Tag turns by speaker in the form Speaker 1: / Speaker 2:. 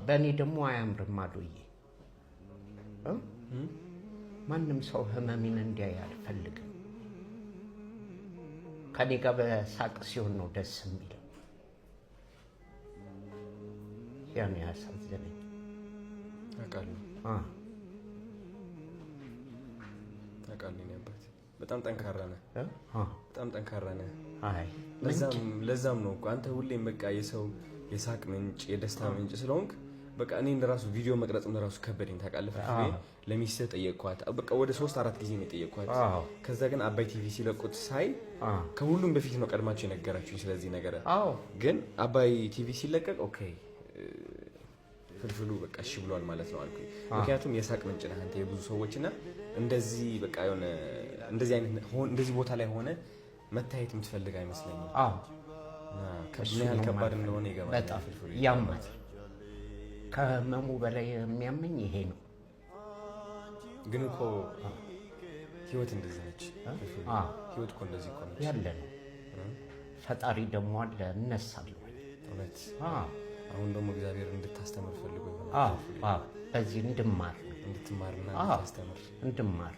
Speaker 1: በእኔ ደግሞ አያምርም አዶዬ። ማንም ሰው ህመሜን እንዲያይ አልፈልግም። ከኔ ጋር በሳቅ ሲሆን ነው ደስ የሚለው። ያ ነው ያሳዘነኝ።
Speaker 2: አውቃለሁ አውቃለሁ። የእኔ አባት በጣም ጠንካራ ነህ። በጣም ጠንካራ ነህ።
Speaker 1: አይ።
Speaker 2: ለዛም ነው እኮ አንተ ሁሌም በቃ የሰው የሳቅ ምንጭ፣ የደስታ ምንጭ ስለሆንክ በቃ እኔ ራሱ ቪዲዮ መቅረጽም ራሱ ከበደኝ ታውቃለህ። ፍልፍሌ፣ ለሚስትህ ጠየቅኳት። በቃ ወደ 3 4 ጊዜ ነው የጠየቅኳት። ከዛ ግን አባይ ቲቪ ሲለቁት ሳይ ከሁሉም በፊት ነው ቀድማቸው የነገራችሁኝ ስለዚህ ነገር። ግን አባይ ቲቪ ሲለቀቅ okay ፍልፍሉ በቃ እሺ ብሏል ማለት ነው አልኩኝ። ምክንያቱም የሳቅ ምንጭ ነህ አንተ የብዙ ሰዎች እና እንደዚህ በቃ የሆነ እንደዚህ አይነት እንደዚህ ቦታ ላይ ሆነ መታየት የምትፈልግ አይመስለኝም። እና ምን ያህል ከባድ እንደሆነ ይገባል።
Speaker 1: በጣም
Speaker 2: ፍልፍሉ።
Speaker 1: ያማል። ከህመሙ በላይ የሚያመኝ ይሄ ነው።
Speaker 2: ግን እኮ ህይወት እንደዚህ ነች። ፍልፍሉ። ህይወት እኮ እንደዚህ እኮ ነች።
Speaker 1: ያለ ነው። ፈጣሪ ደግሞ አለ፣ እነሳለሁ።
Speaker 2: እውነት። አሁን ደግሞ እግዚአብሔር እንድታስተምር ፈልጎ ይሆናል።
Speaker 1: አዎ፣ በዚህ እንድማር ነው።
Speaker 2: እንድትማርና እንድታስተምር።
Speaker 1: እንድማር።